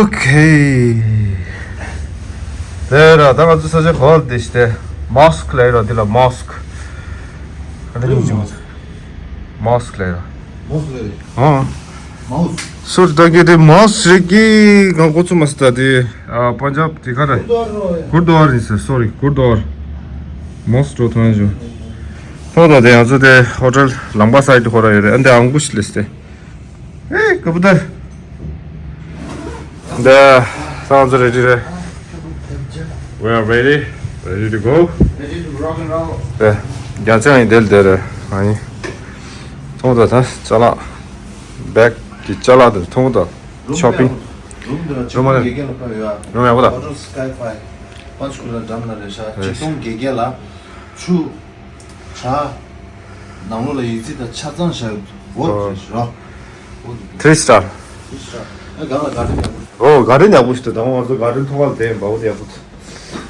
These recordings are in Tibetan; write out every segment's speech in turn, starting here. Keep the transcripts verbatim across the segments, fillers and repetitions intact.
ཨོ་ཁེ། དེ་ར་ད་ང་ཚོ་ས་ཆ་ག་པར་བསྡད་ཤག་དེ་མོ་སི་ཀི་ལབ་ཡོད་ར། འདི་ལ་མོ་སི་ཀི། ཨ་འདི་ནི་ཅི་མོ་སི་ཀི། མོ་སི་ཀི་ལབ་ཡོད་ར། མོ་སི་ཀི་རེད། ཨ། མའོ་སི། སོ་རི་ད་གི་དེ་མོ་སི་ཀི་རེད་གི། ང་གོ་ཚོད་མ་སོང་། ད་དེ་ཨ་པན་ཇབ་དེ་ག་རེ། གུར་དུ་ཝར་རེད་ཟེར། སོ་རི། གུར་དུ་ཝར། མོ་སི་ཀི་འགྲོ་ཐུབ་ན་བྱུང་། ཐོག་ད་དེ་ང་ཚོ་དེ་ཧོ་ཊེལ་ལམ་པ་སའིཌ་ཁོ་ར་ཡོད་རེད། ཨ་འདི་ཨང་བུ་ཤི་ལེ་སི་དེ། Hey, Kabutar. The sounds ready, right? We are ready, ready to go. Ready to rock and roll. Yeah, རྒྱ་ཚ་ཡིན་དེ་ལ་དེ་རེད། ཨ་ནི། མཐོང་ད་ད་ཅ་ལག་བེག་གི་ཅ་ལག་དེ་མཐོང་ད། ཤོ་པིང་རུམ་དེ་ལ་རུམ་ཆིག་སྟོང་བརྒྱད་བརྒྱ་ལ་ཕབ་ཡོད། རུམ་ཡག་པོ་ད། ཧོ་ཊེལ་སི་ཀའི་ཕའི་པན་ཆ་ཀུ་ལ་འགྲམ་ལ་རེད་ཤག་ཆིག་སྟོང་བརྒྱད་བརྒྱ་ལ་ཆུ། ཇ། ནང་ལོགས་ལ་ཡིག་རྩིས་དང་ཆ་ཚང་བཞག་ཡོད་རེད་ར། Three star. Three star. ཨ་སྒང་ལ་ག་ཌེན་ཡག་པོ་འདུག་ཨོ་ག་ཌེན་ཡག་པོ་ཞིག་འདུག་ད་ང་ཚོ་ག་ཌེན་ཐོག་ཁ་ལ་བསྡད་ཡིན་པ། འོ་དེ་ཡག་པོ་འདུག་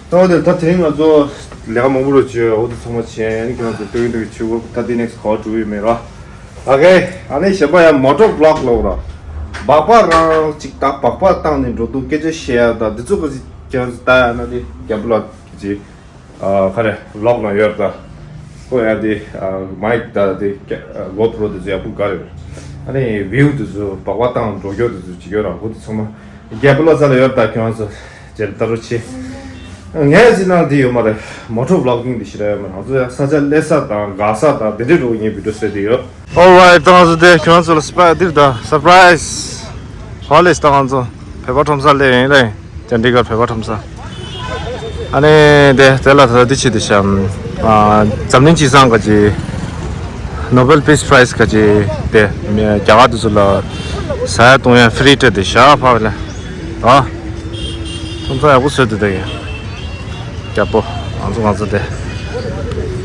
ད་འོ་དེ་ད་དེ་རིང་ང་ཚོ་ལས་ཀ་མང་པོ་རུ་བྱོས། འོ་དེ་ཚང་མ་བྱས་ནས་ཁྱེད་རང་ཚོ་སྟོན་གྱི་འདུག་ཆུ་བོ་ད་དེ་ནེག་སི་ཊི་ག་པར་འགྲོ་གི་ཡོད་མེད་ར། ཨོ་ཁེ། ཨ་ནི་གཞན་པ་ཡང་མོ་ཊོ་བི་ལོག་ལབ་ར། སྦག་སྦག་རང་ཅིག་ད་སྦག་སྦག་བཏང་ནས་འགྲོ་འདུག་སྐད་ཆ་བཤད་ཡ་ད་འདི་ཚོ་ག་ཚོད་ཁྱེད་རང་ཚོ་ལྟ་ཡ་ན་དེ་རྒྱབ་ལ་ཅིག་ཨ་ག་རེ་ལོག་ན་ཡོད་ད། ཁོ་ཡང་དེ་ཨ་མའིག་དང་དེ་ག་ཨ་གོ་པྲོ་དེ་ཚོ་ཡག་པོ་དགའ་རེད། ཨ་ནི་བིའུ་དེ་ཚོ་སྦག་སྦག་བཏང་འགྲོ་རྒྱུ་དེ་ཚོ་བྱེད་རྒྱུ་རང་ཁོ་དེ་ཚང་མ་རྒྱལ་པོ་ལོ་ཙཱ་ལ་ཡོད་ད། ཁྱོད་ཚོ་ཇེར་ལྟ་རོགས་བྱེད། ངས་ཟེར་ན་དེ་ཡོད་མ་རེད། མོ་ཊོ་བི་ལོག་གིང་དེ་ཞེ་དྲག་ཡོད་མ་རེད། ང་ཚོ་ཡང་ས་ཆ་སླེབས་ས་དང་འགག་ས་དང་དེ་འདྲའི་འགྲོ་ངའི་བི་ཌིའོ་བཟོས་དེ་ཡོད། ཨོ་རའིཊ། ད་ང་ཚོ་དེ་ཁྱོད་ཚོ་ལ་སི་པ་འདིར་ད་སར་པ་རའི་ཛི་ཧོ་ལེ་སི། ད་ང་ཚོ་བོད་པ་ཁྲོམ་ས་སླེབས་ཡིན་ལེ། ཅན་ཌི་གར་བོད་པ་ཁྲོམ་ས། ཨ་ནི་དེ་དེ་ལ་ད་དེ་ཅི་དེ་ཤམ། ཨ་འཛམ་གླིང་སྤྱི་བསང་ག་ཅི། ནོ་བེལ་པིས་པ་རའི་ཛི་ག་ཅི། དེ་རྒྱ་གར་དེ་ཚོ་ལ་ཟ་ཡ་བཏུང་ཡ་ཧྥི་རི་སྤྲད་དེ་ཤ་ཕ་བ་ལ། ཨ་ཁྲོམ་ས་ཡག་པོ་བཟོས་འདུག་ད་ཡ། རྒྱལ་པོ། ང་ཚོ་ང་ཚོ་དེ།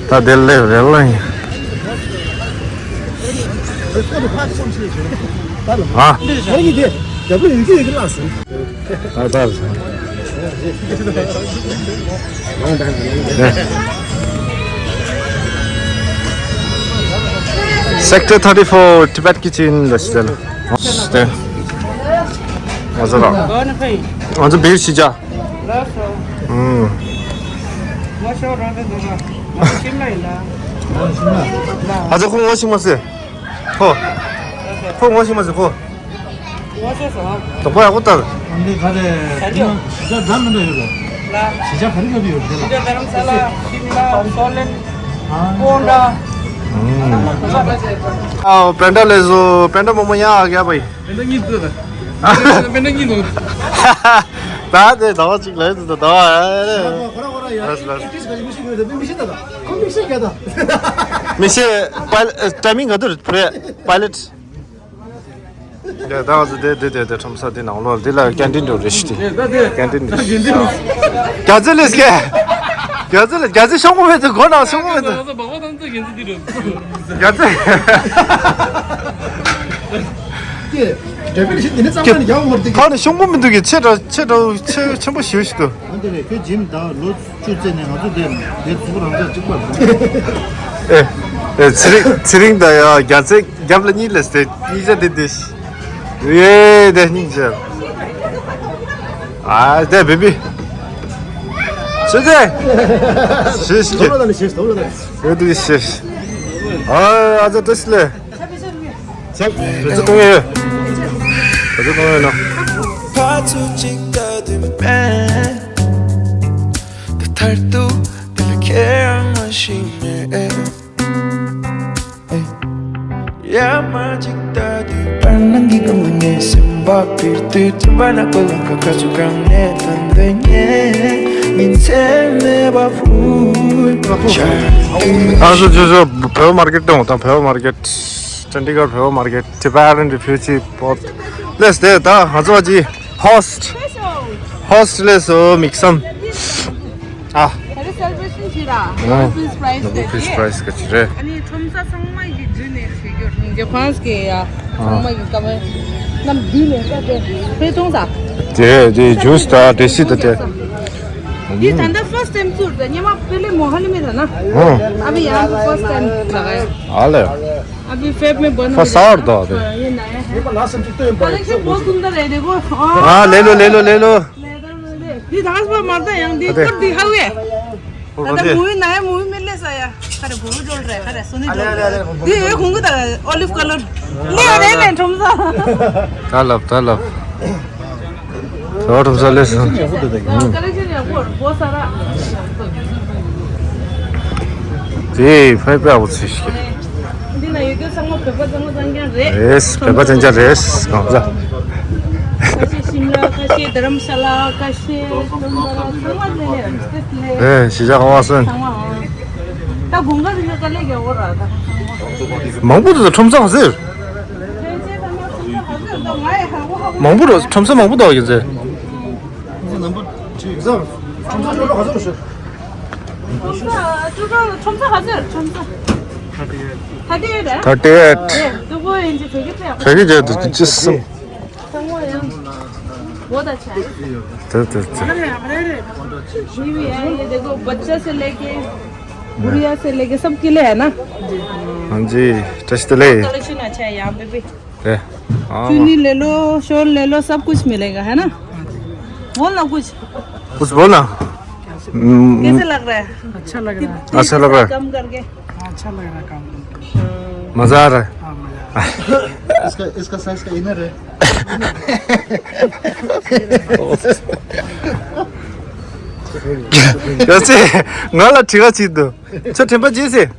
ད་དེ་ལས་རེ་ལ་ཡིན། ཨ། ད་ད། Sector thirty-four Tibet Kitchen Restaurant. ང་ཚོ་ལ། ང་ཚོ་བིར་ཞི་ཅ། ལགས་སོ། ཨུམ། ང་ཤོག་རོགས་དེ་འདུག་ག་ང་ཤིམ་ལ་ཡིན་ལ། ལ། ཨ་ཅག་ཁོང་ང་ཤིང་མ་ཟེར། ཁོ། ཁོ་ང་ཤིང་མ་ཟེར་ཁོ། ང་ཤོག་སོང་། དོགས་པ་ཡག་པོ་ལྟར། ཨ་འདི་ག་རེ། ཞལ་འདོན། ཞི་ཅ་འདྲ་མི་འདྲ་ཡོད་རེད། ལ། ཞི་ཅ་ག་རེ་ག་རེ་ཡོད་རེད་ལ། ཞི་ཅ་དྷ་རམ་ས་ལ། ཤིམ་ལ། སོ་ལེན། ཨ། ཀོང་ཏྲ། ཨ། པེན་ཏྲ་ལས་བཟོ། པེན་ཏྲ་མོ་མོ་ཡ་ག་པའི། པེན་ཏྲ་གཉིས་བཙོས་ད། པེན་ཏྲ་གཉིས་བཙོས། ད་དེ་ཟླ་བ་གཅིག་ལས་འདུག་ད་ཟླ་བ་ཨེ་རེད། ཁོ་ར་ཁོ་ར་ཡ། ལགས་ལགས། ཨེ་ཊིས་ག་ཅི་མི་ཤེས་གི་རེད། མི་ཤེས་ད་ད། ཁོ་མི་ཤེས་ག་ད། མི་ཤེས། པའི་ལེ། ཊའི་མིང་ག་དུས་རེད་ཕུ་རེད། པའི་ལེ། ད་ང་ཚོ་དེ་དེ་དེ་དེ་ཁྲོམ་ས་དེ་ནང་ལོགས་འདི་ལ་ཀན་ཊིན་འགྲོ་རེ་ཞིག་དེ། ཀན་ཊིན་འགྲོ་རེ་ཞིག་རྒྱ་ཚ་ལེ་སྐད། རྒྱ་ཚ་ལེ། རྒྱ་ཚ་ཤོང་གི་མེད་དུ་གོ་ན་ཤོང་གི་མེད་དུ། རྒྱ་ཚ། ཁ་ནས་ཤོང་གི་མི་འདུག་གི། ཆེ་དྲགས་ཆེ་དྲགས་ཆེ་ཆེན་པོ་ཞེ་ཞིག་འདུག་ཨ་འདི་རེད། ཁྱོད་ཇིམ་ད་ལོ་བཅུ་རྩེ་ནས་ང་ཚོ་དེ་དེ་ཚུགས་རང་ཅག་གཅིག་པ་རེད། ཨེ་ཨེ་ཚེ་རིང་ཚེ་རིང་ད་ཡ་རྒྱ་ཚ་རྒྱབ་ལ་གཉིས་ལས་དེ་གཉིས་ཆ་དེ་དེ་ཨེ་དེ་གཉིས་ཆ་ཨ་དེ་བེ་བི་ཤེས་ཏེ་ཤེས་ཤེས་ཤེས་ཨེ་དེ་ཤེས་ཨ་ཨ་ཙི་ཏེ་སི་ལེ། ཚབ། བེ་ཚུ་གཏོང་ཡོད། བེ་ཚུ་གཏོང་ཡོད་ན། ཕར་ཚུར་གཅིག་ལྟ་དུས་མེད། ད་མཐར་ཐུག་འདི་ལ་ཁྱེད་རང་མ་ཤེས་མེད། ཡ་མ་གཅིག་ལྟ་དུས་བར་སྣང་གི་སྒང་ལ་ངའི་སེམས་པ་འཕེར་དུས། དྲན་པ་ནག་པོ་ལམ་ཁ་ཁ་ཚུར་གང་ནས་ཐོན་འདོད་ངས་ཉིན་མཚན་མེད་པ་ཕུལ་བྱ། ཨ་སོ་ཅོ་ཅོ་བོད་མར་ཀེཊ་དང་དང་བོད་མར་ཀེཊ། ཅན་ཌི་གར་བོད་མར་ཀེཊ། Tibetan Refugee Board. ལེས་ཏེ་ད་ང་ཚོ་ཅི་ཧོ་སི་ཊི། ཧོ་སི་ཊི་ལེས་སོ་མིག་སམ། ཨ། ད་རེས་སེ་ལེ་བྷ་རེ་ཤན་བྱེད་ར། ནོ་བེལ་པིས་པ་རའི་ཛི། ནོ་བེལ་པིས་པ་རའི་ཛི་ག་ཅི་རེད། ཨ་ནི་ཁྲོམ་ས་ཚང་མ་ཡི་འདུས་ནས་བྱེད་རྒྱུར་ཉིན་རྒྱ་ཕན་སི་གི་ཡ། ཚང་མ་ཡི་ཀ་མེ་རྣམས་འདུས་ནས་ཀ་དེ་ཕེ་ཐོང་ས། དེ་དེ་ཇུས་དང་ཏེ་སི་དང་དེ། ये धंधा first time शुरू था, ये मैं पहले मोहाली में था ना। हाँ। अभी यहाँ पे फर्स्ट टाइम लगा है। हाल है। अभी फेब में बंद हो फंसा और जाएगा। दो अभी। हाँ, ये नया है। कलेक्शन बहुत सुंदर है, देखो। हाँ, ले लो, ले लो, ले लो। लेदर में ले। ये धास पर मरता है, यहाँ दी अरे। कर दिखा हुए। वो दादा, कौन सी? मूवी, नया मूवी मिलने से आया। अरे, मूवी डोल रहा है, अरे, सुनी अरे, डोल अरे, रहा है। अरे, ये, ये घूंघ था, ओलिव कलर। ले, अरे, ले, ठुमसा। तलब, तलब। थोड़ा ठुमसा ले सुन। हाँ, कलेक्शन है, वो, बहुत सारा। जी, भाई, पे आओ, शीश के। འདི་ན་ཡོད་རྒྱུ་ཚང་མ་བོད་པ་ཚང་མ་ཚང་རྐྱང་རེད། རེད། བོད་པ་ཚང་རྐྱང་རེད། གང་ཟག་ཁ་ཤས་ཤིམ་ལ། ཁ་ཤས་དྷ་རམ་ཤ་ལ། ཁ་ཤས་ཚང་མ་ལས་ལས་རེད། ཨེ་ཤི་ཇ་ཁང་བ་སོན། ཚང་མ་ཨང་། ད་དགུན་ཁ་དེ་ནས་དཀའ་ལས་རྒྱག་གོ་ར་ད། མང་པོ་འདུག་ཁྲོམ་ས་ག་ཟེར། མང་པོ་ར་ཁྲོམ་ས་མང་པོ་འདུག་ཡིན་ཟེར། ཁྲོམ་ས་ག་ཟེར། ཁྲོམ་ས། ཁྲོམ་ས་ག་ཟེར། ཁྲོམ་ས། ཐ་དེ་རེད། ཐ་དེ་རེད། ཨེ་འདུག་གོ་ཡིན་གྱི་བོད་ཀྱི་ཚེ་ཡག་པོ། བོད་ཀྱི་རྒྱལ་དུ་ཅི་སྲིད། ཚང་མ་ཡང་། वो तो अच्छा है। तो, तो, तो। अरे, अरे, अरे। ये भी है, ये देखो, बच्चा से लेके, गुड़िया से लेके, सबके लिए है ना? हाँ जी, टच तो ले। कलेक्शन अच्छा है यहाँ पे भी। ए, हाँ, चुन्नी ले लो, शॉल ले लो, सब कुछ मिलेगा, है ना? बोल ना कुछ। कुछ बोलना। हम्म, कैसे लग रहा है? अच्छा लग रहा है। अच्छा लग रहा है। कम करके। हाँ, अच्छा लग रहा है काम करके। मजा आ रहा है। हाँ, मजा आ रहा है। इसका, इसका साइज का इनर है। ཡོད་ཚེ་ང་ལ་དྲི་བ་ཅིག་འདུག་ཁྱོད་དྲན་པ་བརྗེད་ཟེར།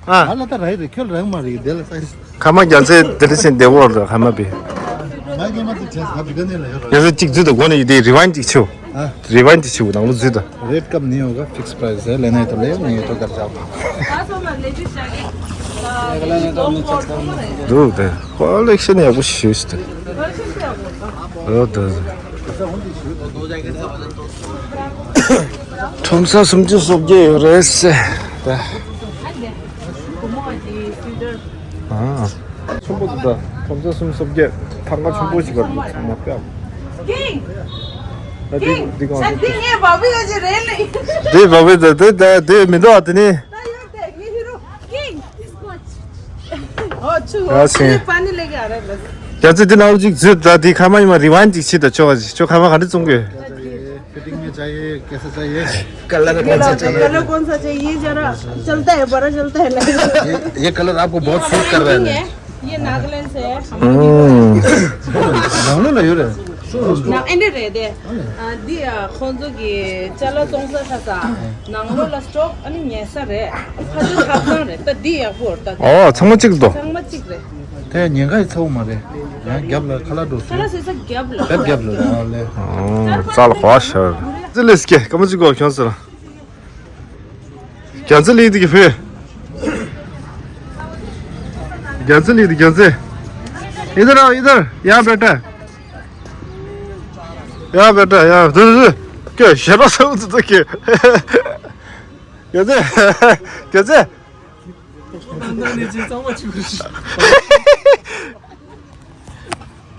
ཨ། ང་ལ་ད་རག་རེད། ཁྱོད་རག་མ་རེད། དེ་ལ་སའི་ཁ་མ་རྒྱ་མཚོའི་དེ་ལ་ཕྱིན་བདེ་བོ་རེད། ཁ་མ་པི། ང་རྒྱ་མ་དེ་བྱས་ང་བི་ག་ནས་ལ་ཡོད་ར། ཡོད་ཚེ་གཅིག་འཛུལ་དུ་སྒོ་ནས་ཡོད་དེ་རི་ཝན་གཅིག་ཆུ། ཨ། རི་ཝན་གཅིག་ཆུ་ནང་ལ་འཛུལ་དུ། रेट कम नहीं होगा, फिक्स प्राइस है। लेना है तो ले, नहीं है तो घर जाओ। འདུག་དེ་ཀོ་ལེག་ཤན་ཡག་པོ་ཞིག་ཞུས་ཏེ། འོ་དེ། ཁྲོམ་ས་སུམ་ཅུ་སོ་བརྒྱད་ཡོད་རེད་ཟེར། ཨ། ཆེན་པོ་འདུག་ད། ཁྲོམ་ས་སུམ་ཅུ་སོ་བརྒྱད། ཐང་ག་ཆེན་པོ་ཞིག་ག་འདུག་ཚང་མ་ཀིང་། ད་འདི་ཀིང་། འདི་གང་ཞག་འདི་ངའི་བ་བི་ག་ཅི་རེད་ལེ། འདི་བ་བི་ད་འདི་ད་འདི་མི་འདུག་ཨ། དེ་ནི། ད་ཡོད་དེ་ངའི་ཧི་རོ། ཀིང་། ཨོ་ཆུ། ཨ་ཆུ། ཨ་ཆུ། པ་ནི་ལེ་ག་རེད་ལེ། རྒྱ་མཚོ་འདི་ནང་ལ་ཅིག་འཛུལ་ད། འདི་ཁ་མ་ཡིན་མ་རི་ཝན་གཅིག་བྱེད་ད། ཆོག་ག་ཅིག་ཁྱོད་ཁ་མ་ག་འདྲ་བཙོང་གི། फिटिंग में चाहिए, कैसा चाहिए? कलर कौन सा चाहिए? कलर कौन सा चाहिए जरा? चलता है, बड़ा चलता है ना। ये, ये कलर आपको बहुत सूट कर रहा है। ये नागालैंड से है। हम्म। ནང་ལོགས་ལ་ཡོད་རེད། ན་ཨེ་འདྲ་རེད་དེ། ཨ་འདི་ཨ་ཁོང་ཚོ་གི་ཅ་ལག་བཙོང་ས་ཆ་ས་ནང་ལོགས་ལ་སི་ཊོག་ཨ་ནི་ཉལ་ས་རེད། ཕ་ཚོ་ཐབ་ཚང་རེད། ད་འདི་ཡག་པོ་རེད་ད། ཨོ་ཚང་མ་གཅིག་འདུག་ཚང་མ་གཅིག་རེད། དེ་ཉེན་ཁ་ཡི་ཚ་བོ་མ་རེད། ཡང་རྒྱབ་ལ་ཁ་ལག་འགྲོ་ཁ་ལག་ཟེར་ས་རྒྱབ་ལ། རྒྱབ་རྒྱབ་ལ་རེད། ཨ་ལེ། ཨོ་རྩ་ལ་ཧོ་ཤར། ཙི་ལེ་སི་ཀེ་ཀ་མ་ཅི་གོ་ཁྱོད་ཟེར། རྒྱ་ཚ་ལི་དི་གི་ཕུ། རྒྱ་ཚ་ལི་དི་རྒྱ་ཚ། इधर आओ इधर। यहाँ बैठा। यहाँ बैठा। यहाँ। ཀྱེ་ཞེ་ར་སེ་འུ་ཙི་ཙི་ཀྱེ། རྒྱ་ཚ། རྒྱ་ཚ།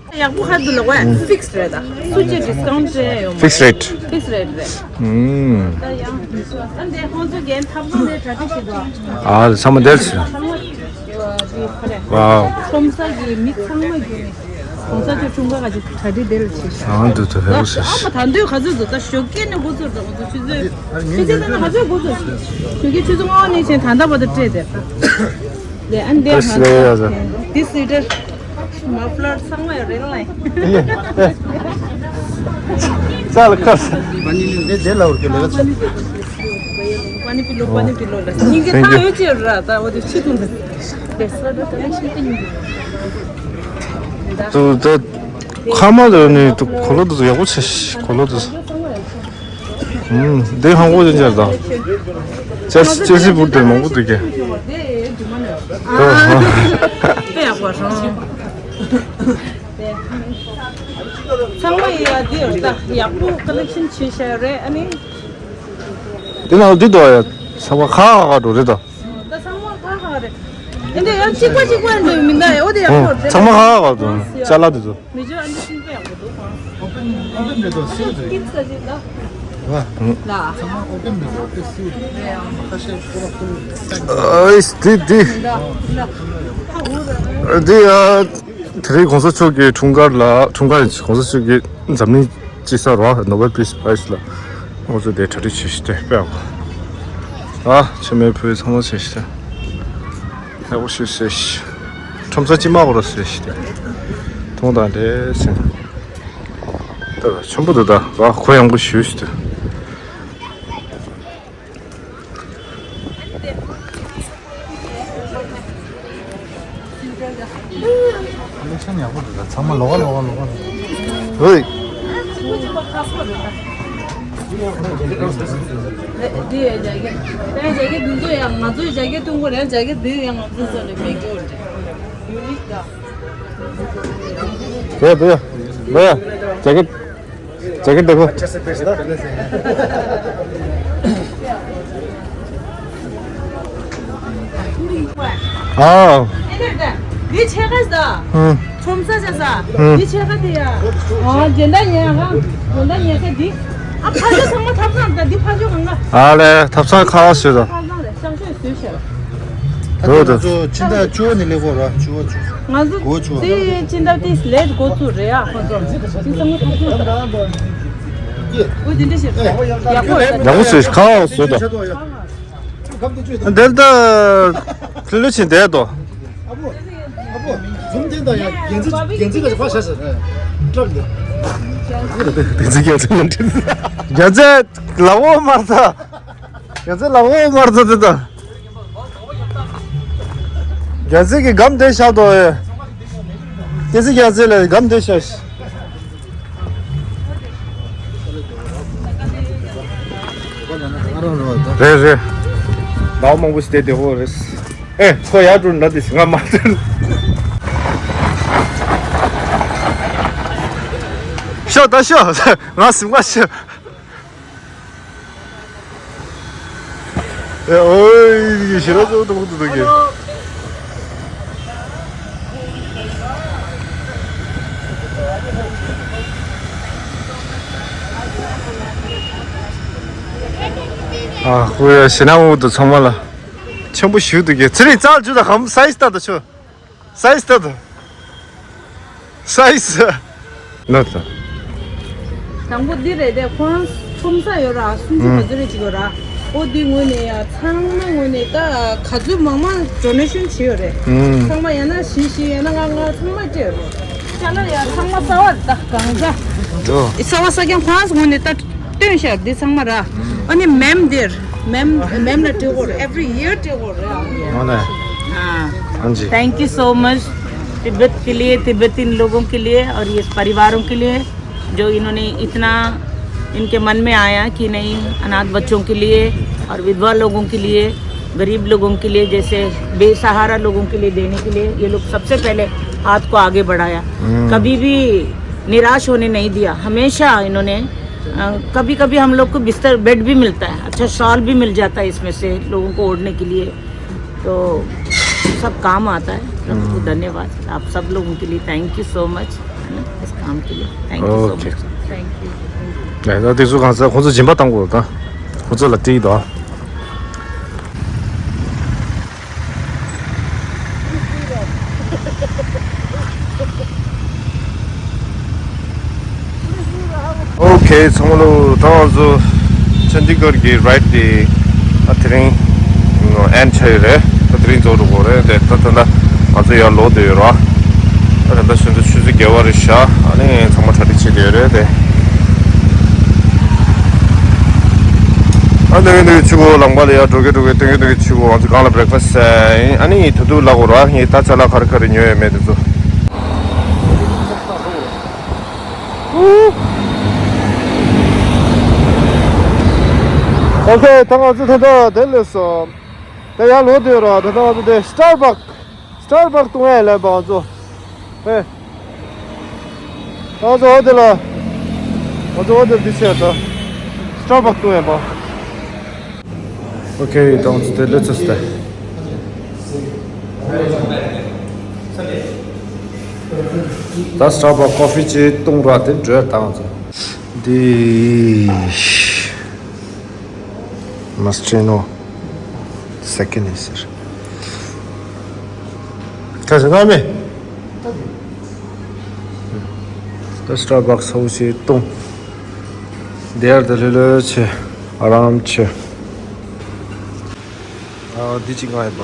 ཡག་པོ་ཧ་འདུག་ལ་ཝེ། ཕིགས་རེད་ད། སུ་ཅི་ཌིས་ཀའུན་ཊི་སྤྲད་ཡོད་མ། ཕིགས་རེད། ཕིགས་རེད་རེད། ཨུམ། ད་ཡང་ཨ་འདི་ཁོང་ཚོ་རྒན་ཐབ་ཚང་ནས་གྲ་སྒྲིག་བྱེད་དོ། ཨ་ཚང་མ་དེར་ཚང་མ་འདི་ཁ་རེད། ཝའོ། ཁྲོམ་ས་གི་མི་ཚང་མ་རྒྱུགས་ནས་གོང་ས་མཆོག་འཁྲུངས་སྐར་ག་ཅིག་གྲ་སྒྲིག་དེ་ལ་བྱེད་ཤག་ཨ་འདུག་ད་ཧེ་རུ་ཟེར། ཨ་མ་ད་འདོད་ག་ཚོད་འདུག་ད་ཞོགས་ཀས་ནས་འགོ་ཚུགས་ད་འགོ་ཚུགས་ཆུ་ཚོད། ཆུ་ཚོད་ད་ནང་ག་ཚོད་འགོ་ཚུགས། ཞོགས་ཀས་ཆུ་ཚོད་ལྔ་པ་ནས་བྱས་ད་ལྟ་བར་དུ་སྤྲད་དེ་ད། ལེ་ཨན་དེ་ཧ་ད་སི་ལེ་ཡ་ཟ། དེ་སི་ཏར། མ་ཕ་ལར་ཚང་མ་ཡོད་རེད་ལ། ཡེ། ཙལ་ཁར། པ་ནི་ལོ་པ་ནི་པི་ལོ་ལ། སྙིང་རྗེ་ད་ཡོད་ཅེས་ར་ད་འོ་དེ་ཆི་ཐུང་ད། དེ་སོ་ད་ད་ལེ་ཤིན་ཏི་ཉིན། དུ་ད་ཁ་མ་ལོ་ནི་དུ་གོ་ལོ་དུ་ཡག་པོ་ཆེ་གོ་ལོ་དུ། ཨུམ། འདི་ཧང་གོ་ཅན་ཅར་དང་། ཅེས་ཅེས་སི་བུ་དེ་མང་པོ་འདུག་གི། དཔེ་ཡག་པོ་རང་། ཚང་མ་ཡ་འདི་ཡོད་ད་ཡག་པོ་ཀ་ལེག་ཤན་བྱེད་བཞག་རེད་ཨ་ནི། འདི་ནང་འདི་དོ་ཡ་ཚང་མ་ཁ་ཁ་འགྲོ་རེད་དོ། ད་ཚང་མ་ཁ་ཁ་རེད། འདི་ཡང་གཅིག་པ་གཅིག་པ་འདི་མི་འདའ་ཡ་འོ་དེ་ཡག་པོ་རེད། ཚང་མ་ཁ་ཁ་འགྲོ་ཅ་ལག་འདི་ཚོ། མི་ཆོས་ཨ་འདི་ཤིང་པ་ཡག་པོ་འདུག་ཨང་། ཨོ་པན་རེད་དོ་སིལ་རེད། ཀིད་ས་ཅིག་ལ། ཨ་ཨིས་དེ་དེ་དེ་ཡ། དེ་རིང་གོང་ས་མཆོག་གི་འཁྲུངས་སྐར་ལ། འཁྲུངས་སྐར་ཡིན། གོང་ས་མཆོག་གི་འཛམ་གླིང་སྤྱི་གསར་བ་ནོ་བེལ་པིས་པ་རའིཛ་ལ་ང་ཚོ་དེ་གྲ་སྒྲིག་བྱེད་ཤི་དེ་དཔེ་ཨ། ཨ་ཆེ་མེ་ཕུའི་ཚང་མ་བྱེད་ཤི་དེ། ལེགས་པོ་ཞུ་ཟེར་ཤི། ཁྲོམ་ས་ཅི་མ་གོ་ར་ཟེར་ཤི་དེ། མཐོང་དང་དེ་ཟིན། ད་ཆེན་པོ་འདུག་ད་ར་གོ་ཡངས་པོ་ཞུ་ཞུ་དུ། ཨ་ལེ་ཤ་ཡག་པོ་འདུག་ད་ཚང་མ་ལོག་ག་ལོག་ག་ལོག་ག་ཧོས། འདི་ཡ་རྒྱ་སྐད། ད་རྒྱ་སྐད་འདི་ཚོ་ཡང་ང་ཚོའི་རྒྱ་སྐད་གཏོང་གི་རེད། རྒྱ་སྐད་འདི་ཡང་ང་ཚོའི་ཚོ་ལས་མེད་གི་རེད། ཡུ་ནིག་ད། ལོ་ཡ་ལོ་ཡ་རྒྱ་སྐད། རྒྱ་སྐད་འདི་གོ། ཨ། འདི་ཆེ་ག་ས། ཧུམ། ཁྲོམ་ས་ཆ་ས། ཧུམ། འདི་ཆེ་ག་དེ་ཡ། ཨ་འཇོན་ད་ཉལ་ག་འཇོན་ད་ཉལ་ས་འདི། ཨ་ཕ་ཇོ་ཚང་མ་ཐབ་ཚང་ད་འདི་ཕ་ཇོ་གང་ག་ཨ་ལེ་ཐབ་ཚང་ཁ་བ་ཟོས་ད། ཐབ་ཚང་རེད་ཤང་ཤོས་ཟོས་ཤག་ད་ལྟ་ང་ཚོ་ཕྱི་ཟླ་བཅུ་པ་ནས་སླེབས་ཡོད་ར། བཅུ་པ་བཅུ། ང་ཚོ་འགོ་བཅུ་པ། དེ་ཕྱི་ཟླ་དེ་ལས་འགོ་བཙུགས་རེད་ཡ། ཁོ་ཚོ་དེ་ཚང་མ་ཐུག་ཐུག་ད། འོ་དེ་འདྲ་ཞིག་རེད། ཡག་པོ་རེད། ཡག་པོ་བཟོས་ཁ་བ་བཟོས་ད། འདི་ལྟ་ལྷོད་ལྷོད་ཕྱིན་བསྡད་དོ། ཨ་པོ། ཨ་པོ། ཛུམ་དེ་དང་ཡང་རྒྱན་ཚིག་རྒྱན་ཚིག་ག་ཕར་བཞག་ཟེར་ནས་སྐྲག་འདུག་དེ་ཚིག་རྒྱན་ཚིག་མ་འགྲིག་རྒྱན་ཚིག་ལག་འོག་མར་ཚ། རྒྱལ་ཚེ་ལག་འོག་མར་ཚ་དེ་དང་། རྒྱལ་ཚེ་གི་སྒམ་དེ་བཞག་དོ་ཨེ། སྐྱེ་ཚེ་རྒྱལ་ཚེ་ལ་སྒམ་དེ་བཞག་རེད་རེད། ལག་མང་པོ་ཞིག་དེ་དེ་ཧོ་རེད། ཨེ་ཁོ་ཡར་འགྲོ་ན་དེ་ང་མ་འགྲོ། ཤོག་ད་ཤོག་ང་སིམ་ག་ཤོག་ཨོའི་ཞེ་ར་ཙོ་ཏོག་ཏོ་གི། ཨ་ཁོ་ཡ་ཞེ་ན་འུ་དུ་ཚང་མ་ལ་ཆེན་པོ་ཞུ་དུ་གི་ཚེ་རིང་རྩལ་ཇུ་དང་གམ་སའི་སྟ་དུ་ཆུ། སའི་སི་ཏ་དང་། སའི་སི། ལོ་དང་། དང་པོ་འདི་རེད་དེ་ཁོ་རང་ཁྲོམ་ས་ཡོད་ར་སུམ་ཅུ་ག་ཚོད་རེ་ཅིག་ཡོད་ར། ཨོ་འདི་ངོས་ནས་ཡ་ཚང་མ་ངོས་ནས་ད་ག་ཚོད་མང་མང་ཌོ་ནེ་ཤན་བྱས་ཡོད་རེད། ཚང་མ་ཡ་ན་བཞི་བཞི་ཡ་ན་ལྔ་ལྔ་ཚང་མ་སྤྲད་ཡོད་རེད། ཅ་ལག་ཡ་ཚང་མ་གསར་བ་རེད་ད་གང་ཟ། འགྲོ། གསར་བ་གསར་རྐྱང་ཁོ་རང་ངོས་ནས་ད། སྟོན་ཤར་འདི་ཚང་མ་ར། ཨ་ནི་མེམ་འདིར། མེམ་མེམ་ལ་སྤྲད་དགོས་རེད། Every year སྤྲད་དགོས་རེད། ཨ་ནི། ཨ། ཨན་ཇི། Thank you so much Tibet के लिए, तिब्बतिन लोगों के लिए और ये परिवारों के लिए, जो इन्होंने इतना इनके मन में आया कि नहीं, अनाथ बच्चों के लिए और विधवा लोगों के लिए, गरीब लोगों के लिए, जैसे बेसहारा लोगों के लिए देने के लिए ये लोग सबसे पहले हाथ को आगे बढ़ाया। कभी भी निराश होने नहीं दिया। हमेशा इन्होंने, अ, कभी-कभी हम लोग को बिस्तर, बेड भी मिलता है, अच्छा शॉल भी मिल जाता है इसमें से लोगों को ओढ़ने के लिए, तो सब काम आता है। सबको धन्यवाद, आप सब लोगों के लिए thank you so much, है ना, इस काम के लिए thank you so much। Okay. Thank you। ད་དེ་ཚོ་གང་ཟག་ཁོང་ཚོ་སྦྱིན་པ་བཏང་དགོས་ད། ཁོང་ཚོ་ལ་སྤྲད་དོ། ཨོ་ཁེ་ཚང་མ་ལོ། ད་ང་ཚོ་ཆན་ཌི་གར་གྱི་རའིཌ་དེ་ཨ་དེ་རིང་ཨེན་ཆ་ཡོད་རེད། ད་དེ་རིང་རྫོགས་འགྲོ་གི་རེད་དེ། ད་ད་ལྟ་ང་ཚོ་ཡར་ལོག་བསྡད་ཡོད་ར། ཨ་ད་ལྟ་ཆུ་ཚོད་ཆུ་ཚོད་བརྒྱད་པ་རེད་ཤག་ཨ་ནི་ཚང་མ་གྲ་སྒྲིག་བྱེད་བསྡད་ཡོད་རེད་དེ། ཨ་འདི་གི་འདི་གི་ཆུ་བོ་ལམ་ཁ་ལ་ཡར་འགྲོ་གི་འགྲོ་གི་སྟོན་གི་སྟོན་གི་ཆུ་བོ། ང་ཚོ་སྒང་ལ་བྷི་རེག་ཕ་སི་ཟ་ཡིན། ཨ་ནི་ད་དུང་ལབ་དགོས་ར། ངས་ད་ཅ་ལག་ག་རེ་ག་རེ་ཉོས་ཡོད་མེད་དེ་ཚོ། ཨོ་ཁེ། ད་ང་ཚོ་ད་ལྟ་དེ་སླེབས་སོང་། ད་ཡར་ལོག་བསྡད་ཡོད་ར། ད་ལྟ་ང་ཚོ་དེ་སི་ཊར་བྷག་སི་ཊར་བྷག་བཏུང་ཡ་ལབ་པ་ང་ཚོ། ཧེ། ང་ཚོ་ཧོ་ཊེལ་ལ། ང་ཚོ་ཧོ་ཊེལ་འདི་ཆེ་ད། སི་ཊར་བྷག་བཏུང་ཡ་པ། ཨོ་ཁེ། ད་ང་ཚོ་དེ་སླེབས་ཚར་སོང་ད། ད་སི་ཊར་བྷག་ཀོ་ཕི་ཅིག་བཏུང་ར་དེ་འགྲོ་ཡ། ད་ང་ཚོ་འདི། Mastrino second ཡིན་ཟེར། ཁ་ཟེར་ན་མེད། ད་Starbucks ཧོ་ཞེས་བཏུང་། དེར་དེ་ལྷོད་ལྷོད་བྱས། ཨ་རམ་བྱས། ཨ་འདི་ཅིག་ང་ཡིན་པ།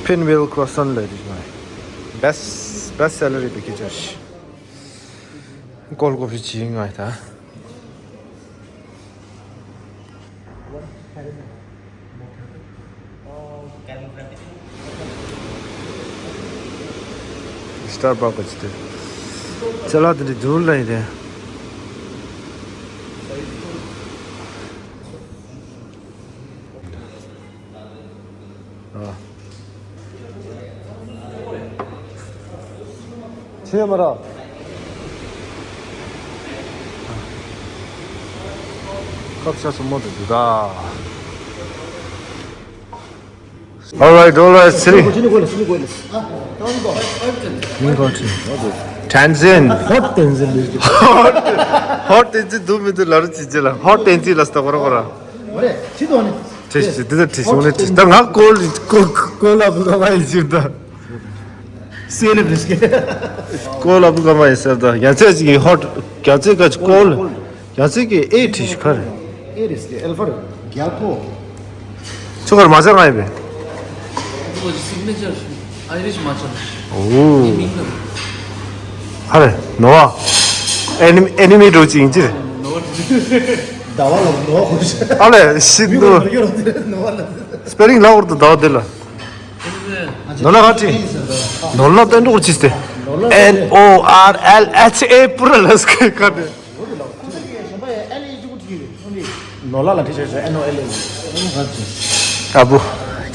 Pinwheel Croissant ལས་འདི་ཅིག་ང་ཡིན། Best best seller ཡིན་པའི་སྐད་ཆ་རེད། ཀོལ་ཀོ་ཕི་ཅིག་ང་ཡིན་ད། Starbucks ཅི་སྟེ། ཅ་ལག་དེ་འདྲ་འདུག་ལ་ཡིན་ཏེ། ཨ། ཆེ་མ་ར། ཁབ་ཤ་སོ་མོ་དུ་འདུག་ད། All right, all right, ཚེ་རིང་། མིང་གོ་ཁྲི། Tenzin. Hot Tenzin. Hot Tenzin འདུག་མི་འདུག་ལབ་རོགས་བྱེད་ཅེས་ལ། Hot Tenzin ལ་སྟག་བར་བར། ཁྲི་ཟེར་འདི་ལྟར་ཁྲི་ཟེར་འོ་ནས་ཁྲི། ད་ང་ཀོལ་ཀོལ་ཀོལ་ལ་བུ་ག་མ་ཡིན་ཟེར་ད། སེ་ལེབ་རེད་ཀེ། ཀོལ་ལ་བུ་ག་མ་ཡིན་ཟེར་ད། རྒྱ་ཚད་ཅིག་གི་ཧོ། རྒྱ་ཚད་ཀ་ཅིག་ཀོལ། རྒྱ་ཚད་ཀྱི་ཨེ་ཁྲི་ཞིག་ག་རེད། ཨེ་རེད་ཀེ། ཨལ་ཕ་རེད། རྒྱ་ཀོ། ཚུགས་ཀར་མ་ཚད་ང་ཡིན་པས། ཁོ་གི་སིག་ནེ་ཅར་ཨའི་རིཤ་མ་ཅར། ཨོ། ཧ་རེ་ནོ་བ། ཨེ་ནི་ཨེ་ནི་མི་འགྲོ་ཅིག་ཡིན་ཅི་རེད། ཟླ་བ་ལ་ནོ་བ་ཁོ་ཨ་ལས་ཤིན་ཏུ། ནོ་བ་ལ། སྤེ་རིང་ལ་འོར་དུ་ཟླ་བ་དེ་ལ། ནོ་ལ་ཁ་ཁྲི། ནོ་ལ་བསྟན་འགྲོ་ཅི་སྟེ། N O R L H A པུ་ར་ལ་སྐད་ཁ་ནས། ནོ་ལ་ལ་ཁྲི་ཆོས་ཆོས་N O L A། ཨ་བུ།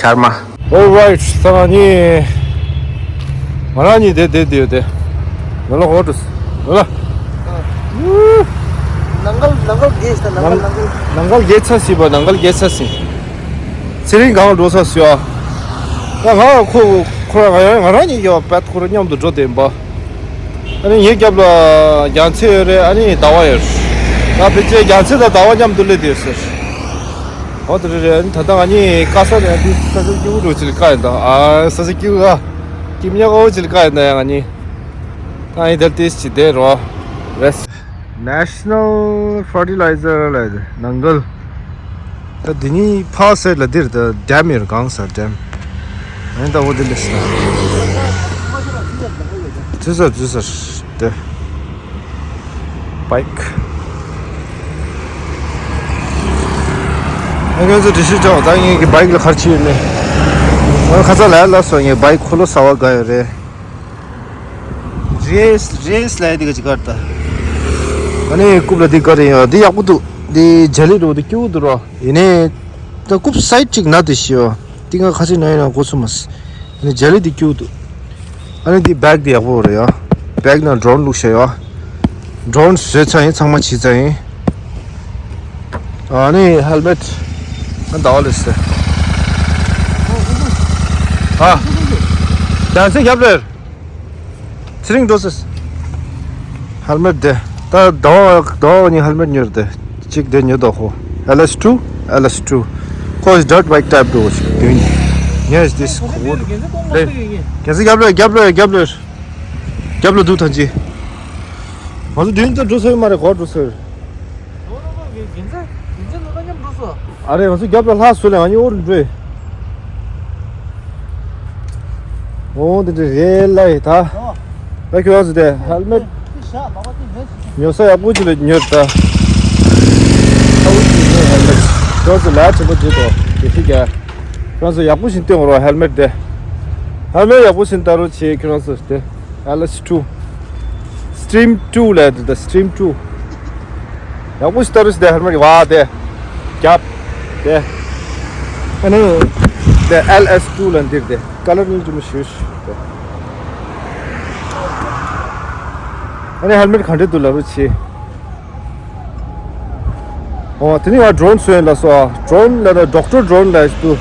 ཁར་མ། All right ད་ང་གཉིས། ང་རང་གཉིས་དེ་དེ་དེ་ཡོད་དེ། ནོ་ལ་ཧོ་ཏུ། ནོ་ལ། ནང་གལ་ནང་གལ་རྒྱས་ཤ་ནང་གལ་ནང་གལ། ནང་གལ་རྒྱས་ཚ་སི་བ་ནང་གལ་རྒྱས་ཚ་སི། ཚེ་རིང་གང་འགྲོ་ས་སུ་ཡ། ད་ང་ཁོ་ཁོ་རང་ང་རང་ང་རང་གཉིས་ཀྱི་བ་པད་ཁོ་རང་མཉམ་དུ་འགྲོ་བསྡད་ཡིན་པ། ཨ་ནི་ངའི་རྒྱབ་ལ་རྒྱ་མཚོ་ཡོད་རེད། ཨ་ནི་ཟླ་བ་ཡོད་རེད། ང་ཕལ་ཆེར་རྒྱ་མཚོ་དང་ཟླ་བ་མཉམ་དུ་སླེབས་བསྡད་ཡོད་ཟེར། འོ་དེ་རེད་རེད། ཨ་ནི་ད་ལྟ་ང་གཉིས་དཀའ་ས་ནས་འདི་ས་ས་སྐྱིད་པོ་འགྲོ་ཅིག་ལ་དཀའ་ཡིན་ད། ཨ་ས་ས་སྐྱིད་པོ་ག་སྐྱིད་མྱོང་ཨོ་ཅིག་ལ་དཀའ་ཡིན་ད་ཡ་ང་གཉིས། ད་ཡིན་དེར་ཏིས་ཅི་བསྡད་རོགས་རེད། National Fertilizer ལ་ནང་གལ། ད་འདི་ནི་ཕ་སེར་ལ་འདིར་ད་ཌེམ་ཡོད་གང་ས་ཌེམ། ཨ་ནི་ད་འོ་འདི་ལས་ས། ཛུ་ས་ཛུ་ས་དེ། བའིཀ། ཨ་ཁྱོད་ཚོ་འདྲི་ཤེས་ཆོག་ད་ངེད་ཀྱི་བའིཀ་ལ་ག་རེ་བྱས་ཡོད་མེད། ང་ཁ་ཚ་ལ་ལ་སོང་ངས་བའིཀ་འཁོར་ལོ་གསར་པ་དགའ་ཡོད་རེད། རེས་རེས་ལ་ཡ་དེ་ག་ཅིག་གར་ད། ཨ་ནི་རྐུབ་ལ་འདི་ག་རེ་ཡོད། འདི་ཡག་པོ་འདུག་འདི་ཇེ་ལི་འགྲོ་འདི་སྐྱིད་པོ་འདུག་རོ། ཡིན་ནའི། ད་རྐུབ་སའིཌ་ཅིག་ན་འདི་ཤི་ཡོད། འདི་ང་ཁ་ཅིག་ན་ཡིན་ན་གོ་ཚུ་མ་སི། ཨ་ནི་ཇེ་ལི་འདི་སྐྱིད་པོ་འདུག་ཨ་ནི་འདི་བེག་འདི་ཡག་པོ་རེད་ཡ། བེག་ནང་ཌོ་རོན་བླུགས་བཞག་ཡ། ཌོ་རོན་བཟོས་ཚར་ཡིན་ཚང་མ་བྱས་ཚར་ཡིན། ཨ་ནི་ཧེལ་མེཊ། ང་ཟླ་བ་ལས་ཟེར། ཨ། ཡང་སེ་རྒྱབ་ལེར། ཚེ་རིང་འགྲོ་སོང་། ཧེལ་མེཊ་དེ། ད་ཟླ་བ་ཟླ་བ་གཉིས་ཧེལ་མེཊ་ཉོས་དེ། གཅིག་དེ་ཉོས་དོ་ཧོ། L S two L S two ཁོ་ཌར་ཊི་བའིཀ་ཊའིཔ་འགྲོ་ཞིག་དུས་ཉོས་དེ་ཁོ་བོ། རེད། ཡང་སེ་རྒྱབ་ལེར་རྒྱབ་ལེར་རྒྱབ་ལེར། རྒྱབ་ལ་འདུག་ཐང་ཅི། ང་ཚོ་དུས་ད་འགྲོ་སོང་མ་རེད་གོ་འགྲོ་སོང་། ནོ་ནོ་ནོ། རྒན་རྒན་ཚེ་རྒན་ཚེ་ནོ་ད་མཉམ་འགྲོ་སོང་། ཨ་རེ་ང་ཚོ་རྒྱབ་ལ་ལྷག་སོང་ལས་ང་གཉིས་འོར་འགྲོ། འོ་འདི་འདྲ་རེད་ལ་ཡི་ད། ད་ཁྱོད་ཚོ་དེ་ཧེལ་མེཊ། ཉོ་ས་ཡག་པོ་ཅིག་ལ་ཉོས་ད། ཁྱོད་ཚོ་ལས་ཆེན་པོ་བྱེད་དོ་དེ་ཤི་རྒྱ། ཁྱོད་ཚོ་ཡག་པོ་ཞིག་སྟོན་རོགས་ཧེལ་མེཊ་དེ། ཧེལ་མེཊ་ཡག་པོ་ཞིག་ལྟ་རོགས་བྱེད་ཁྱོད་ཚོ་དེ། L S two Stream two ལ་དེ་ད་Stream two ཡག་པོ་ཞིག་ལྟ་རོགས་ཞིག་དེ་ཧེལ་མེཊ་བ་དེ། རྒྱབ། དེ། ཨ་ནི། དེ་L S two ལ་འདིར་དེ་ཀ་ལར་གཉིས་ཅུ་མོ་ཞུ་ཞུ་དེ། ཨ་ནི་ཧེལ་མེཊ་ག་འདྲ་འདུག་ལབ་རོགས་བྱེད། ཨོ་དེ་ནི་ང་ཌོ་རོན་སོན་ལ་སོ། ཌོ་རོན་ལ་ད་ཌོག་ཊར་ཌོ་རོན་ལ་ཞུ།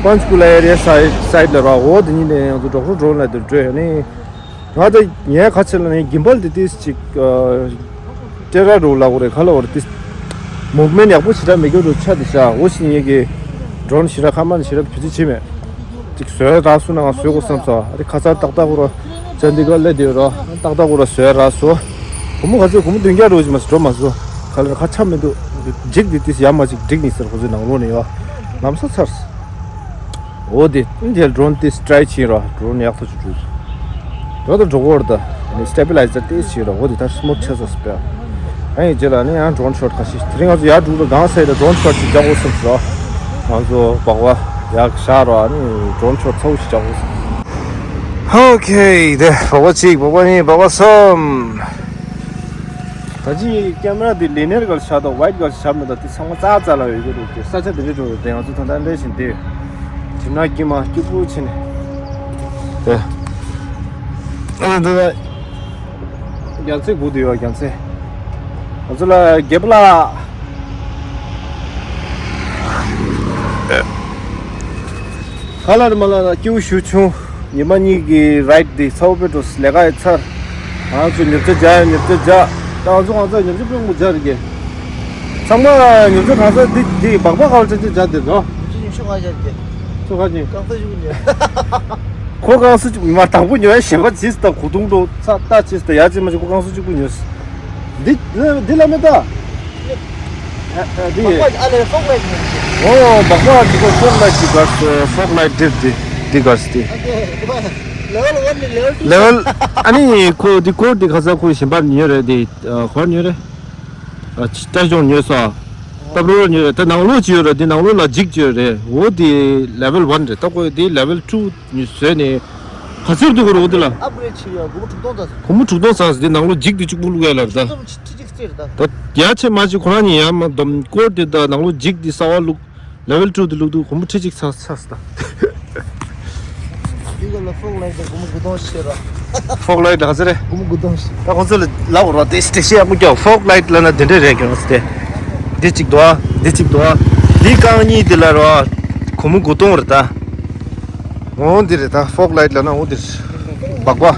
པན་ཆ་ཀུ་ལ་ཨེ་རི་ཡ་སའིཌ་སའིཌ་ལ་ར་འོ་དེ་ཉིད་ནས་ང་ཚོ་ཌོག་ཊར་ཌོ་རོན་ལ་དེར་འགྲོ་ཡ་ནི། ང་ད་ངས་ག་ཚོད་ལ་ནི་གིམ་བལ་དེ་ཏིས་ཅིག་ཨ། ཏེ་ར་རུ་ལ་འོ་རེ་ག་ལ་འོ་རེ་ཏིས། མུབ་མེན་ཡག་པོ་ཞེ་དྲག་མེད་རྒྱུ་རུ་ཆ་དེ་ཤ་འོ་ཞིག་ངེད་ཀྱི་ཌོ་རོན་ཞེ་དྲག་ཁ་མ་ནི་ཞེ་དྲག་བེད་སྤྱོད་བྱེད་མེད། ཅིག་བཟོས་རག་སོང་ན་ང་བཟོས་དགོས་བསམ་སོང་། ཨ་རི་ཁ་ཚར་ཏག་ཏག་གུ་རོ་ཅན་དི་གར་སླེབས་དེ་རོ་ཏག་ཏག་གུ་རོ་བཟོས་རག་སོང་། སྒོར་མོ་ག་ཚོད། སྒོར་མོ་བདུན་བརྒྱ་རུ་ཅིག་མ་ཟད་འགྲོ་མ་སོང་། ག་ལེར་ཁ་ཆ་མི་འདུག་འཇིག་འདི་ཏིས་ཡ་མ་ཅིག་འགྲིག་ནི་ཟེར་ཁོ་ཚོའི་ནང་ལོགས་ནས་ཡོ། ལམ་སང་ཚར་སོང་། འོ་དེ་དེ་ཌོ་རོན་དེ་སི་ཊི་རའི་ཕྱིན་རོ། ཌོ་རོན་ཡག་ཐག་ཆོད་འགྲོ། འགྲོ་དང་འགྲོ་གོ་ར་ད། ནི་སི་ཊེ་བི་ལའི་ཛར་དེ་ཕྱིན་རོ། འོ་དེ་ད་སི་མུ་ཐི་ཆགས་ས་སི་པེ། ཨ་ཡི་རྗེས་ལ་ནི་ཡང་ཌོ་རོན་ཤོཊ་ཁ་ཤས་དེ་རིང་ང་ཚོ་ཡར་འགྲོ་ལ་གང་ས་ཡི་ད་ཌོ་རོན་ཤོཊ་ཅིག་རྒྱག་དགོས་བསམ་སོང་། ང་ཚོ་སྦག་བ་ཡག་ཤ་རོ། ཨ་ནི་ཌོ་རོན་ཤོཊ་ཚ་བོ་ཞིག་རྒྱག་དགོས་བསམ། ཨོ་ཁེ། དེ་སྦག་བ་གཅིག་སྦག་བ་གཉིས་སྦག་བ་གསུམ། ད་ཅི་ཀེ་མ་ར་འདི་ལི་ནེར་གར་ཤ་དང་ཝའིཊ་གར་ཤ་མེད་ད། འདི་ཚང་མ་ཙག་ཙག་ལ་ཡོད་ཀྱི་རེད། ས་ཆ་འདི་རེད་འགྲོ་རེད་དེ། ང་ཚོ་ད་ལྟ་འདྲེ་བཞིན་འདི་དེ་ན་ཀི་མ་སྐྱིད་པོ་ཕྱིན་ནས་དེ་ཨ་འདི་རྒྱ་ཚེ་སྒུག་དུ་ཡོད། རྒྱ་ཚེ་ང་ཚོ་ལ་རྒྱལ་པོ་ལགས། ག་ལ་རེད་མ་ལ་ན་སྐྱིད་པོ་ཞུ་ཆུང་། ཉི་མ་གཉིས་ཀྱི་རའིཌ་འདི་ཚ་བོ་དཔེ་འགྲོ། ལས་ཀ་ཡི་ཚར། ང་ཚོ་ཉོ་ཆ་རྒྱག་ཡ་ཉོ་ཆ་རྒྱག་ད་ང་ཚོ་གང་ཚ་ཉོ་ཆ་དཔེ་མང་པོ་རྒྱག་རེད་གི། ཚང་མ་ཉོ་ཆ་གང་ཚ་འདི་འདི་སྦག་སྦག་ག་ལ་ཅན་ཅན་རྒྱག་འདི་རོ། ཉོ་ཆ་ཉོ་ཆ་གང་རྒྱག་གི། ཚོ་ག་ཅན། གང་ཚ་ཞིག་ཉོ། ཁོ་གང་ཚ་ཅིག་མ་དང་པོ་ཉོ་ཡ་ཞེན་པ་ཅིས་ད་གོ་དུང་འགྲོ་ཚ་ལྟ་ཅིས་ད་ཡ་ཅི་མ་ཅི་ཁོ་གང་ཚ་ཅིག་པུ་ཉོས། འདི་འདི་ལ་མེད་ད། ཨ་ཨ་འདི། སྦག་སྦག་ཨ་ལས་ཕོག་ལའིཊ་ཉོས་ཤིག་ཨོ་སྦག་སྦག་འདི་ཁོ་ཕོག་ལའིཊ་ཅིག་དགར་ཕོག་ལའིཊ་འདི་འདི་འདི་དགར་སྟེ། ཨ་དེ་ལེ་ཝལ་ཝན་ནས་ལེ་ཝལ་ཊུ། ལེ་ཝལ་ཨ་ནི་ཁོ་འདི་སྐོར་འདི་ཁ་ས་ཁོ་ཞིམ་པར་ཉོས་རེད་འདི། ཨ་ཁོར་ཉོས་རེད། ཨ་ཅི་ཏ་ཞོང་ཉོས་སོ། ཏབ་རོ་ཉོས་རེད། ད་ནང་ལོགས་ཅི་ཡོད་རེད། འདི་ནང་ལོགས་ལ་འཇིག་ཅི་ཡོད་རེད། འོ་འདི་ལེ་ཝལ་ཝན་རེད། ད་ཁོ་འདི་ལེ་ཝལ་ཊུ་ཉོས་བཟོས་ནས་ག་ཚོད་འདུག་གོ་རེད། འོ་འདི་ལ་ཨབ་གྷི་རེཌ་བྱས་ཡོད། སྒོར་མོ་དྲུག་སྟོང་ཙམ། སྒོར་མོ་དྲུག་སྟོང་ཙམ་ཟེར། འདི་ནང་ལོགས་འཇིག་འདི་གཅིག་པུ་བླུག་ཡ་ལ་རེད་ད། ཁྲི་གཅིག་རྩེ་རེད་ད། ད་ཡ་ཆེ་མ་ཆེ་ཁོ་རང་ཉིད་ཡ་མ་འདོམ་སྐོར་དེ་ད་ནང་ལོགས་འཇིག་འདི་གསར་བ་བླུག་ལེ་ཝལ་ཊུ་དེ་བླུག་དུས་སྒོར་མོ་ཁྲི་གཅིག་ཚ་ཚ་ད། འདི་ག་ལ་ཕོག་ལའིཊ་དེ་སྒོར་མོ་དགུ་སྟོང་ཕྱེ་ར། ཕོག་ལའིཊ་ག་ཚོད་རེད། སྒོར་མོ་དགུ་སྟོང་ཕྱེ། ད་ཁོང་ཚོ་ལ་ལབ་རོགས་དེ་སྟེ་ཤེས་ཡག་པོ་རྒྱག་ཕོག་ལའིཊ་ལབ་ན་དེ་འདྲས་རེད་ཀྱང་སྟེ། འདི་གཅིག་འདུག་ཨ། འདི་གཅིག་འདུག་ཨ། འདི་རྐང་གཉིས་འདི་ལ་རོ། སྒོར་མོ་དགུ་སྟོང་རེད་ད། འོ་འདི་རེད་ད། ཕོག་ལའིཊ་ལབ་ན་འོ་འདི་རེད། སྦག་སྦག་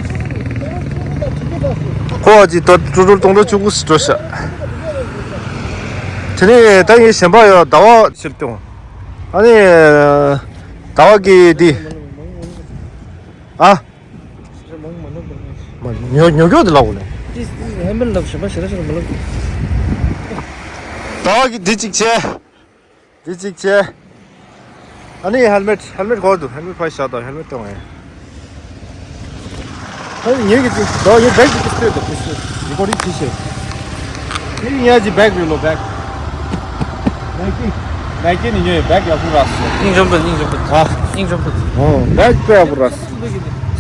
ཁོ་ཅི་ཏོ་ཀྲུ་ཀྲུ་གཏོང་འགྲོ་བཅུ་དགུ་སི་འགྲོ་ཤག་དེ་ནས་ད་ངས་གཞན་པ་ཡོད། ཟླ་བ་ཕྱིར་གཏོང་། ཨ་ནི། ཟླ་བ་གི་འདི། ཨ། ཉོ་ཉོ་རྒྱུ་འདི་ལབ་དགོས་ནས། ཏིས་ཏིས་ཧེ་མེད་ལབ་གཞན་པ་ཞེ་དྲག་ཞེ་དྲག་མ་ལབ། ཟླ་བ་གི་འདི་གཅིག་བྱས། འདི་གཅིག་བྱས། ཨ་ནི་ཧེལ་མེཊ་ཧེལ་མེཊ་གོ་འདུག་ཧེལ་མེཊ་ཕར་བཞག་དང་ཧེལ་མེཊ་གཏོང་ངས། ཨ་ནི་ངེད་ཀྱི་ཅིག་ཟླ་བ་ངའི་བེག་ཅིག་སྟེར་དང་ཁུ་སུ་རི་ཀོར་ཌིང་བྱེད་ཤེས། ཨ་ནི་ངའི་ཅིག་བེག་རེད་ལོ་བེག་ནའི་ཀི། ནའི་ཀི་ནས་ཉོས་ཡོད། བེག་ཡག་པོ་རག་སོང་། སྙིང་རྗེ་པོ། སྙིང་རྗེ་པོ། ཨ། སྙིང་རྗེ་པོ། ཨོ་བེག་དཔེ་ཡག་པོ་རག་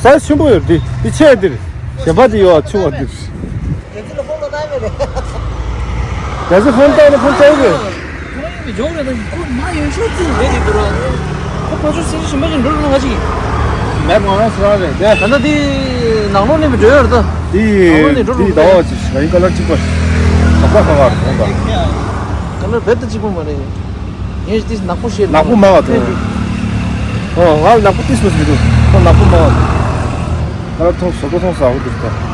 སོང་། སའི་ཆེན་པོ་ཡོད་འདི། འདི་ཆེ་འདིར། གཞན་པ་འདི་ཡོད་ཆུང་བ་འདིར། རྒྱ་ཚོ་ལ་ཕོན་བཏང་ནས་ཕོན་བཏང་གི་ཁོ་ཡིན་པའི་ཇོག་རེད་ད། ཁོ་མ་ཡོད་ཤོག་ཙིག་རེད་དེ་འདུག་ར། ཁོ་ཕ་ཆུ་སེང་ཤིང་མ་ཅིག་འགྲོ་རུ་ང་ཅིག་མེད་ང་རང་སོ་ར་རེད་དེ། ད་ལྟ་དེ་ནང་ལོགས་ནས་མི་འགྲོ་ཡོད་རེད་ད། དེ་ནང་ལོགས་ནས་འགྲོ་རུ་དེ་ཟླ་བ་ཅིག་ང་ཡི་ཀ་ལར་གཅིག་པ་ཞིག་ཟ་ཁ་ཁ་ཁ་རེད་ད། ཀ་ལར་རྦད་དེ་གཅིག་པ་མ་རེད། ངས་དེ་ནག་པོ་ཤེས་ནག་པོ་མང་བ་དེ། ཨོ་ང་ནག་པོ་ཏིས་མ་ཞིག་འདུག་ཁོ་ནག་པོ་མང་བ་དེ། ཀ་ལར་ཐོང་བཟོ་པོ་ཐོང་ཟ་བོ་འདུག་ད།